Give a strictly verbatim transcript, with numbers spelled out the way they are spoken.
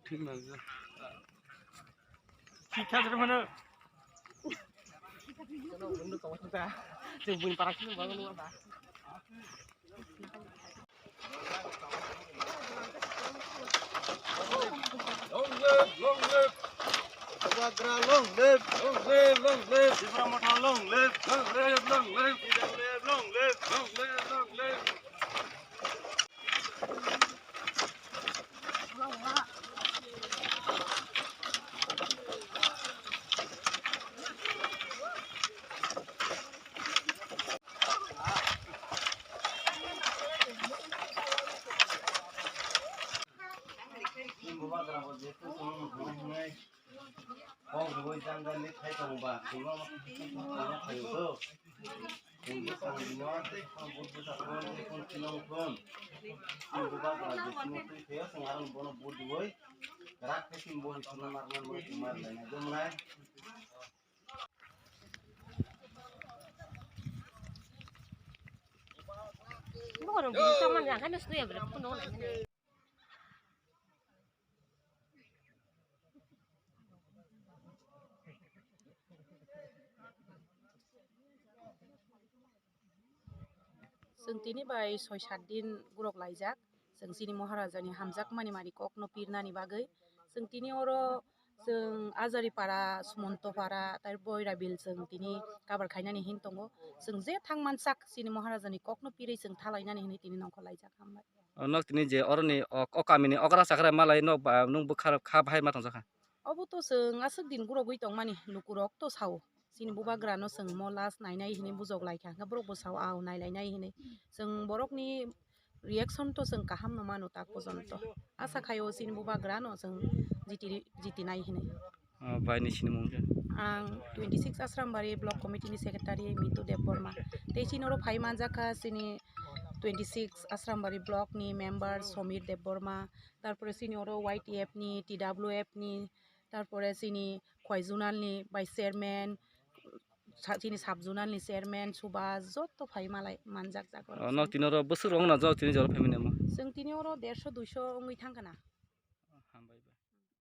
Thik nang. Thik kha jero mano. Chwng buini para sini bango nungma ba. Long live, long live. Bubagra long live, long live, long live. Tipra Motha long live, long live, long live. Long live, long live, long live. Bubagra bo jeto tongmani hwnwi kok rwui jang jang ni khai tongba, tongma ma khai tongma khai to. Tong bwsang dino, tei tong but bwsa tong, tei tong chinong tong. Tong bubagra jesino twi khayo, chwng aroni bono but rwui rak khe tong bo hwnwi tongma mar mar mar mar laina jomnai. Bukan bukan sama ni, kan sudah ya berapa pun dong. Chwng tini bai soi sat din gurok laijak. Chwng chini Maharaja ni hamjakmani mani kok no pirnani bagwi. Chwng tini oro chwng Ajari para, Sumonto para, tai Boirabil chwng tini kabar khainani hin tongo. Chwng je thang mansak chini Maharaja ni kok no pirwi chwng thalainani hinwi tini nongkhor laijak. Hambai. O nok tini je oroni ok, o kamini okra chakra malai nok ba nung bwkha kha bahai ma tongjakha. Obo to chwng aswk din gurogwi tongmani lukurok to sao. Chini bubagrano chwng mo last nainai hinwi bujok laikha, hwnkhe borok bo sao, "Ao, nailainai," hinwi. Chwng borokni reaction to chwng kaham no mano tak pojonto. Asa khaio chini bubagrano chwng jiti, jitinai hinwi. O, bai ni sinimung khe? Ang twenty six Asrambari Block Committee ni Secretary Mitu Debbarma. Tei chini oro phai manjakha chini twenty six Asrambari Block ni member Somir Debbarma, tarpore chini oro Y T F ni, T W F ni, tarpore chini Khwai Zonal ni Vice Chairman, sa-, chini Sub Zonal ni Chairman Subhas, joto phai malai manjak jak oro. O, nok tini oro bwswk rok na jok tini jora family mo? Chwng tini oro derso duiso wngwi thangkha na.